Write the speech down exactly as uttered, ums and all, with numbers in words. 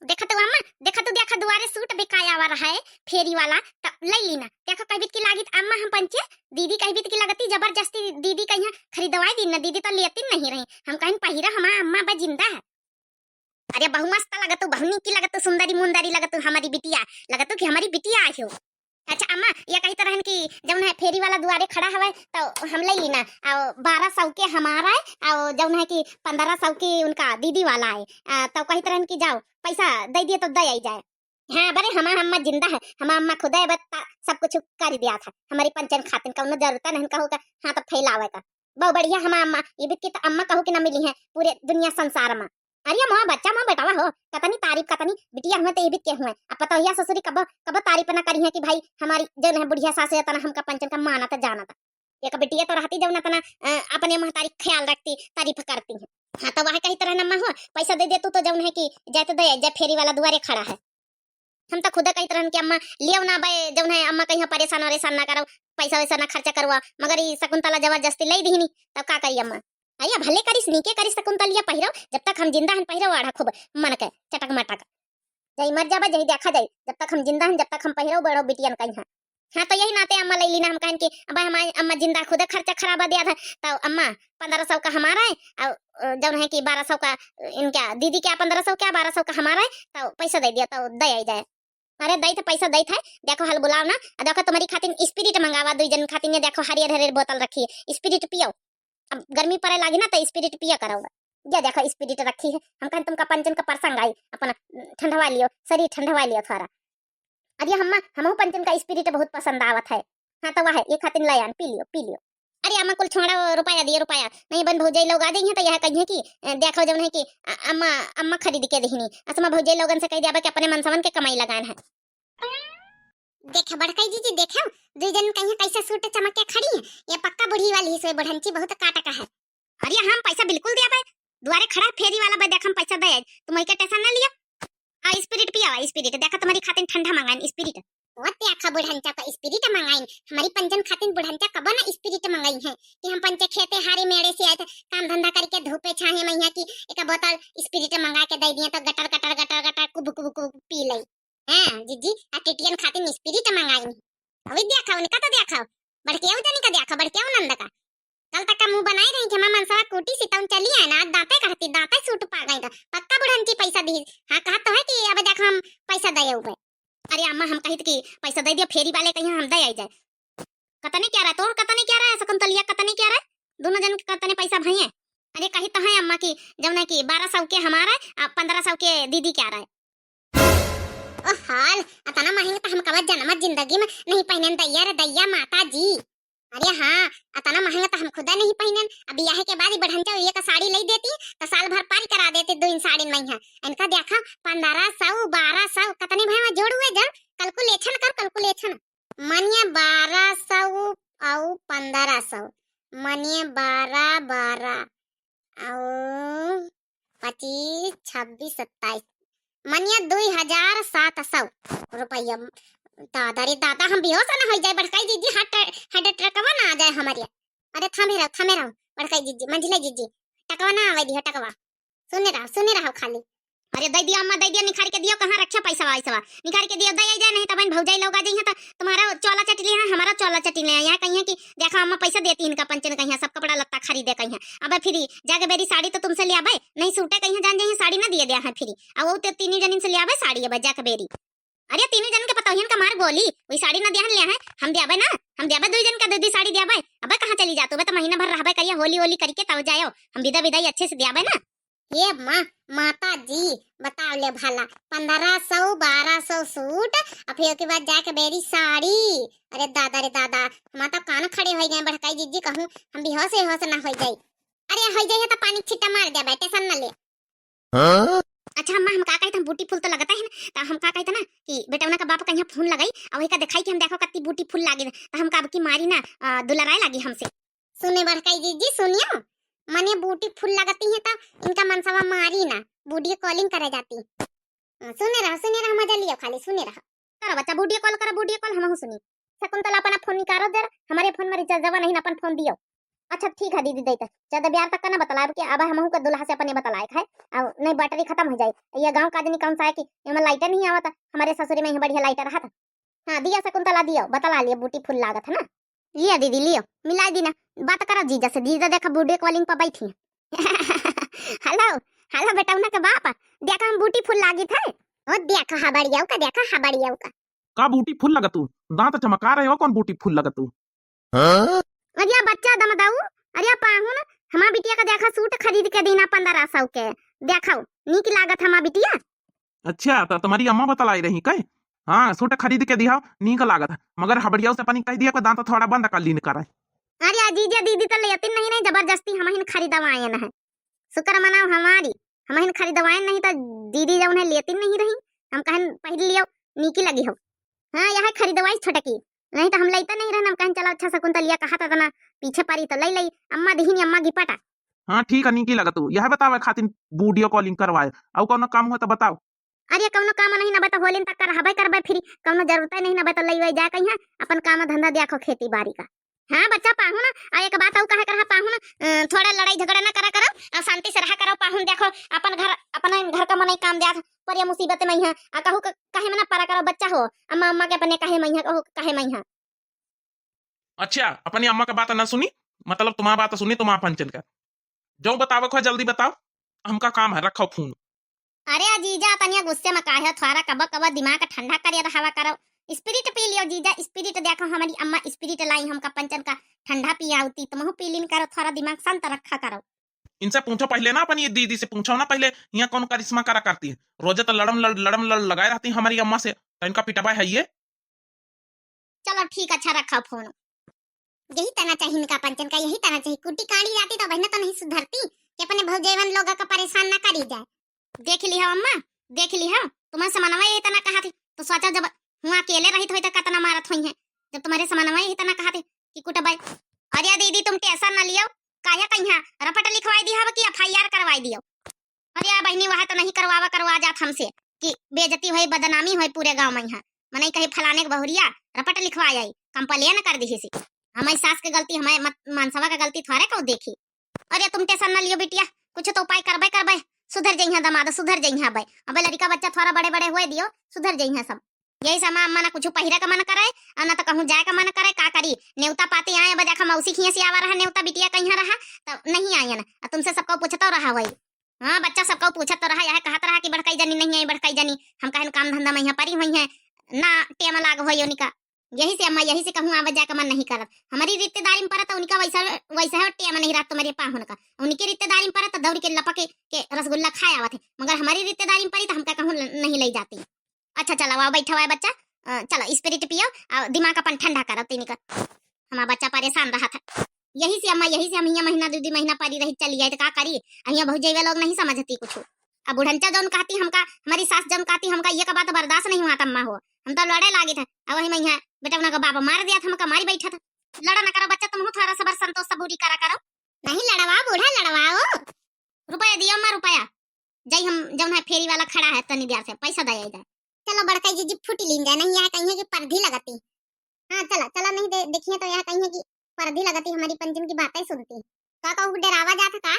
देखा तो अम्मा, देखा तो, देखा दुआरे सूट बिकाया हुआ रहा है फेरी वाला, त लइ ली ना। देखा कहबित की लागित अम्मा हम पंचे, दीदी कहबित की लगती जबरदस्ती दीदी कहिया खरीदवाई दी ना, दीदी तो लेती नहीं रही। हम कहिन पहिरा हमार अम्मा बा जिंदा है। अरे बहु मस्त लगतू, बहु नीकी लगतू, सुंदरी मुंदरी लगतू हमारी बिटिया, लगतू कि हमारी बिटिया आई हो। अच्छा अम्मा, ये कहित रहन कि जौन है फेरी वाला दुआरे खड़ा हवे तो हम लइ ली ना, और बारह सौ के हमारा है, और जौन है कि पन्द्रह सौ के उनका दीदी वाला है। आ, तो कहित रहन कि जाओ पैसा दइ दिए तो दइ आई जाए। हाँ बरे हमार अम्मा जिंदा है, हमार अम्मा खुदा है बता सब कुछ कर दिया था हमारी पंचन खातिन, कौनो जरूरत नहीं कहो का हाथ फैलावे का। बहुत बढ़िया हमार अम्मा, ये भी कित अम्मा कहो कि ना मिली है पूरे दुनिया संसार में। अरे मोआ बच्चा मोआ बेटवा हो, कतनी तारीफ कतनी बिटिया हुए तो ये भी के हुए। अब पतोहिया ससुरी कब कब तारीफ ना करी है कि भाई हमारी जौन है बुढ़िया सासु है तना हमका पंचन का मानत जानत। एक बिटिया तो रहती जौन तना अ, अपने महतारी ख्याल रखती तारीफ करती है। हाँ तो वह कहित रहन अम्मा हो, पैसा दइ दे तू तो जौन है कि जाए तो दे जाए फेरी वाला दुआरे खड़ा है। हम तो खुदे कहित रहन कि अम्मा लियो ना बे, जौन है अम्मा कहिया परेशान वरेशान ना करो, पैसा वैसा ना खर्चा करवा, मगर ई शकुंतला जबरदस्ती लइ दीनी, तब का करी अम्मा? अरे भले करिस नीके करिस शकुंतलिया पहिरो, जब तक हम जिंदा हन पहिरो आढ़ा खूब मन के चटक मटक। जई मर जाबे जही देखा जाई, जब तक हम जिंदा हन जब तक हम पहिरो बड़ो बिटियन कहिया। हाँ तो यही नाते अम्मा लइ ली ना, हम कहन कि अब हमारी अम्मा जिंदा खुदे खर्चा खराबा दिया था, तो अम्मा पन्द्रह सौ का हमारा है, और अ, जौन है कि बारह सौ का इनका दीदी क्या पन्द्रह सौ क्या बारह सौ का हमारा है, तो पैसा दइ दिया तो दइ आई जाए। अरे दइ थे पैसा दइ थे, देखो हल बुलाओ ना, आ देखो तुम्हारी खातिन स्पिरिट मंगावा दुई जन खातिन, ये देखो हरियर हरियर बोतल रखी है, स्पिरिट पियो। अब गर्मी पड़े लागी ना तो स्पिरिट पिया करो। ये देखो स्पिरिट रखी है, हम कहन तुमका पंचन का प्रसंग आई, अपना ठंडवा लियो, शरीर ठंडवा लियो थोड़ा। अरे अम्मा, हमहू पंचन का स्पिरिट बहुत पसंद आवत है। हाँ तो वह है, ये खातिन ले आन, पी लियो, पी लियो। अरे अम्मा कुल छोड़ा, रुपया दियो रुपया, नहीं बन भौजाई लोग आ जाइए तो यह कहिए कि अ, देखो जौन है कि अ, अम्मा, अम्मा खरीद के देहनी, असमा भौजाई लोगन से कहि दिया कि अपने मनसवन के कमाई लगान है। देखे बड़काई जीजी, देखे दुई जन कहिए कैसे सूट चमक के खड़ी है, ये पक्का बुढ़ी वाली ही सोई बुढ़ंची बहुत काटका है। अरे हम पैसा बिल्कुल दिया बे, दुआरे खड़ा फेरी वाला बे, देख हम पैसा दे, तुम के टेंशन ना लिया। आ स्पिरिट पिया, स्पिरिट देखा तुम्हारी खातिर ठंडा मंगाइन स्पिरिट। ओ देखा बुढ़ंचा का स्पिरिट मंगाइन, हमारी पंचन खातिर बुढ़ंचा कबो ना स्पिरिट मंगाई है कि हम पंचे खेते हारे मेड़े से आए थे, काम धंधा करके धूपे छाहे मैया की एक बोतल स्पिरिट मंगा के दे दिए तो गटर गटर गटर गटर कुबु कुबु कुबु पी लई। हाँ जीजी, आ टिटियन खातिर स्पिरिट मंगाई। अभी देखा उनका तो देखा, बड़केऊ जनी का देखा, बड़केऊ नंद का। कल तक का मुंह बनाई रही कि हमार मनसवा कूटी सितौन चली आए ना, आज दांते कहती, दांते सूट पा गई था। पक्का बुढ़ंची पैसा दी। हाँ कहत तो है कि अब देखा हम पैसा दे उबे। अरे अम्मा हम कहित कि पैसा दे दियो फेरी वाले कहिया हम दे आई जाए। कतने क्या रहा तोर, कतने क्या रहा शकुंतलिया, कतने क्या रहा? दोनों जन के कतने पैसा भइए? अरे कही तो है अम्मा कि जौन है कि बारह सौ के हमारा है, आ पन्द्रह सौ के दीदी क्या रहा है। ओ हाल, अतना महंगा तो हम कबो जनमत जिंदगी में नहीं पहनन दैया रे दैया माता जी। अरे हाँ, अतना महंगा तो हम खुदा नहीं पहनन। अब ब्याह के बाद ही बढ़न जाओ, एक साड़ी ले देती तो साल भर पारी करा देती दो इन साड़ी में। यहाँ इनका देखा पन्द्रह सौ, बारह सौ, कतने भाई में जोड़ हुए जन, कैलकुलेशन कर, कैलकुलेशन। मनिया बारह सौ अउ पन्द्रह सौ, मनिया बारह, बारह अउ पच्चीस, छब्बीस, सत्ताईस, मनिया दुई हजार सात सौ रुपया। दादा रे दादा, हम बेहोश ना हो जाए बड़काई जीजी, हार्ट, हार्ट अटैकवा ना आ जाए हमारे। अरे थामे रहो, थामे रहो बड़काई जीजी, मंझिला जीजी, टकवा ना आवे दियो टकवा। सुने रहो, सुने रहो खाली। अरे दे दियो अम्मा, दे दियो, निखार के दियो, कहाँ रखे पैसा वैसवा, निखार के दियो, दे आई जाए, नहीं तो बहन भौजाई लोग आ जाइए तो तुम्हारा चोला चटी लिया, हमारा चोला चटी लिया। यहाँ कहिए कि देखा अम्मा पैसा देती इनका पंचन कहिए सब कपड़ा लत्ता खरीदे कहिए। अब फिर जाके बेरी साड़ी तो तुमसे ले आबे, नहीं सूटे कहिए जान जाइए साड़ी ना दिए दिया है फिर। अब वो तो तीनों जनिन से ले आबे साड़ी अब जाके बेरी। अरे तीनों जन के पतोहियन का मार गोली, वही साड़ी ना दिया ले है, हम दियाबे ना, हम दियाबे दुई जन का दे दी साड़ी दियाबे। अबे कहाँ चली जातू बे, तो महीना भर रहबे करिए, होली होली करके तब जायो, हम विदा विदाई अच्छे से दियाबे ना। ये माँ, माता जी, बताओ ले भला, पन्द्रह सौ, बारह सौ सूट, और फिर ओके बाद जाके बेरी साड़ी। अरे दादा रे दादा, हम तो कान खड़े हो गए बड़काई जीजी, कहूँ हम बेहोश होश ना हो जाई। अरे हो जाइए तो पानी छिट्टा मार जाबे, टेंशन ना ले। हाँ? अच्छा अम्मा, हम का कहित, हम ब्यूटीफुल तो लगता है ना, तो हम का कहित ना कि बेटौना का बाप कहिया फोन लगाई, और वही का दिखाई कि हम देखो कत्ती ब्यूटीफुल लागे, तो हम का अब की मारी ना, अ, दुलराए लागी हमसे। सुने बड़काई जीजी, सुनियो, मने ब्यूटीफुल लगती है तो इनका मनसवा मारी ना, वीडियो कॉलिंग करे जाती। हाँ, सुने रहो, सुने रहो, मजा लियो खाली, सुने रहो। करो बच्चा, वीडियो कॉल करो, वीडियो कॉल हमहू सुनी। शकुंतला अपना फोन निकालो जरा, हमारे फोन में रिचार्ज जवा नहीं, अपन फोन दियो। अच्छा ठीक है दीदी, देते ज्यादा ब्यार तक का ना बतलाएब कि अब हमहू के दुल्हा से अपने बतलाए है, और नहीं बैटरी खत्म हो जाए। ये गाँव का आदमी कौन सा है कि एमे लाइट नहीं आवत, हमारे ससुरे में ही बढ़िया लाइट रहत। हाँ दिया शकुंतला, दियो बतला लियो, ब्यूटीफुल लागत है ना। लियो दीदी लियो, मिलाई दी ना, बात करो जीजा से, जीजा देखा वीडियो कॉलिंग पर बैठी हैं। हेलो, हेलो बेटौना के बाप, देखा हम ब्यूटीफुल लागित है। ओ देखा हबड़ियाऊ का, देखा हबड़ियाऊ का। का ब्यूटीफुल लगा तू? दांत चमका रहे हो, कौन ब्यूटीफुल लगा तू? हाँ? अरे बच्चा दमदाऊ, अरे पाहुन, हमार बिटिया का देखा सूट खरीद के दीना पन्द्रह सौ के, देखो नीक लागत हमार बिटिया। अच्छा, तो तुम्हारी अम्मा बतलाई रही कई? हाँ, सूट खरीद के दिया, नीक लागत है, मगर हबड़ियाऊ से अपनी कह दिया कि दांत थोड़ा बंद कर लीन करे। अरे जीजा दीदी तो लेतिन नहीं, नहीं जबरदस्ती हमहिन खरीदवायन है। शुक्र मनाओ हमारी, हमहिन खरीदवायन नहीं तो दीदी जौन है लेतिन नहीं रही। हम कहन पहिर लियो, नीकी लगी हो। हाँ यह खरीदवाई छोटकी, नहीं तो हम लेते नहीं रहन। हम कहन चलो अच्छा शकुंतलिया कहा था ना पीछे पड़ी तो ले लई। अम्मा दिहिन अम्मा गिपटा। हाँ ठीक है, नीकी लगा तू। यह बतावे खातिर वीडियो कॉलिंग करवाए, और कौनो काम हो तो बताओ। अरे कौनो काम नहीं ना बता, होलिन तक का रहबे करबे फ्री, कौनो जरूरत नहीं ना बता, लई वई जा कहीं अपन काम धंधा देखो खेती बाड़ी का। हाँ बच्चा पाहुन, आ एक बात और कहे कर रहा पाहुन, अ, थोड़ा लड़ाई झगड़ा ना करा करो और शांति से रहा करो पाहुन। देखो अपन घर, अपने घर का मनई काम द्यात पर ये मुसीबत में है, आ कहू क-, काहे में ना परा करो बच्चा हो, अम्मा अम्मा के अपने काहे में है, कहू काहे में है। अच्छा, अपनी अम्मा का बात ना सुनी, मतलब तुम्हारा बात सुनी, तुम्हारा पंचन का। जो बतावे को है जल्दी बताओ, हमका काम है, रखो फोन। अरे जीजा तनिया गुस्से में काहे हो, थोड़ा कबो कबो दिमाग ठंडा करे रहावा करो। स्पिरिट पी लियो जीजा, स्पिरिट। देखो हमारी अम्मा स्पिरिट लाई हमका पंचन का, ठंडा पियावती, तुमहू पी लीन करो, थोड़ा दिमाग शांत रखा करो। इनसे पूछो पहले ना, अपनी दीदी से पूछो ना पहले, यहाँ कौन करिश्मा करा करती है, रोजे तो लड़म लड़ लड़म लड़ लगाए रहती है हमारी अम्मा से, तो इनका पिटवा है ये। चलो ठीक, अच्छा रखा फोन। यही तना चाहिए इनका पंचन का, यही तना चाहिए। कुटी काढ़ी जाती तो बहना तो नहीं सुधरती कि अपने भौजेवन लोग का परेशान ना करी जाए। देख ली हो अम्मा, देख ली हो, तुम्हारे समनवा यही तना कहा थी तो सोचा जब हुआ अकेले रही तो कतना मारत हुई है, जब तुम्हारे समनवा यही तना कहा थी कि कुटबाई। अरे दीदी तुम टेंशन ना लियो, काहे कहीं रपट लिखवाई दी हो कि एफ आई आर करवाई दियो। अरे बहनी वह तो नहीं करवावा करवा जात हमसे कि बेइज्जती होई बदनामी होई पूरे गाँव में। यहाँ मनई कही फलाने के बहुरिया रपट लिखवा आई, कंप्लेन कर दी सी। हमारी सास के गलती, हमारे मत-, मानसवा के गलती थोड़े कहू देखी। अरे तुम टेंशन ना लियो बिटिया, कुछ तो उपाय करबे करबे, सुधर जइहा दमाद, सुधर जइहा अबे। अबे लड़का बच्चा थोड़ा बड़े बड़े हुए दियो, सुधर जइहा सब। यही से हमार अम्मा ना कुछ पहिरे का मन करे और ना तो कहूँ जाए का मन करे, का करी। नेवता पाती आए, अब देखा मौसी खिया से आवा रहा नेवता, बिटिया कहीं रहा तो नहीं आयन। और तुमसे सबको पूछतो रहा वही। हाँ बच्चा सबको पूछत तो रहा, यह कहत रहा कि बड़काई जनी नहीं आई, बड़काई जनी। हम कहन काम धंधा में यहाँ परी हुई है ना, टेम लाग होई उनका। यही से अम्मा, यही से कहूँ आवे जाए का मन नहीं करत। हमारी रिश्तेदारी में पड़त उनका वैसा, वैसा है टेम नहीं रहत तुम्हारे पाहुन का। उनकी रिश्तेदारी में पड़त दौड़ के लपके के रसगुल्ला खाए आवत है, मगर हमारी रिश्तेदारी में पड़ी तो हमका कहूँ ल-, नहीं ले जाती। अच्छा चलो आओ बैठो है बच्चा, अ, चलो स्पिरिट पियो और दिमाग अपन ठंडा करो तीन का। हमारा बच्चा परेशान रहा था, यही से अम्मा, यही से हम यहाँ महीना दो दो महीना पड़ी रही चली आई तो का करी। अहिया भौजैया लोग नहीं समझती कुछ। अब बुढ़नचा जौन कहती हमका, हमारी सास जौन कहती हमका, ये का बात बर्दाश्त नहीं हुआ अम्मा हो, हम तो लड़े लागी था। अब वही मैं यहाँ बेटा उन्हें का बाप मार दिया था, हमका मारी बैठा था। लड़ा ना करो बच्चा, तुम हो थोड़ा सबर संतोष सबूरी करा करो। नहीं लड़वा बूढ़ा लड़वाओ। रुपया दियो अम्मा रुपया, जाई हम जौन है फेरी वाला खड़ा है तनी देर से पैसा दे आई जाए। चलो बड़काई जीजी फूटी लीन जाए, नहीं यहाँ कहीं है कि परधी लगती। हाँ चला चला, नहीं दे, देखिए तो यहाँ कहीं है कि परधी लगती हमारी पंचन की बातें सुनती। का कहू डरावा जात का?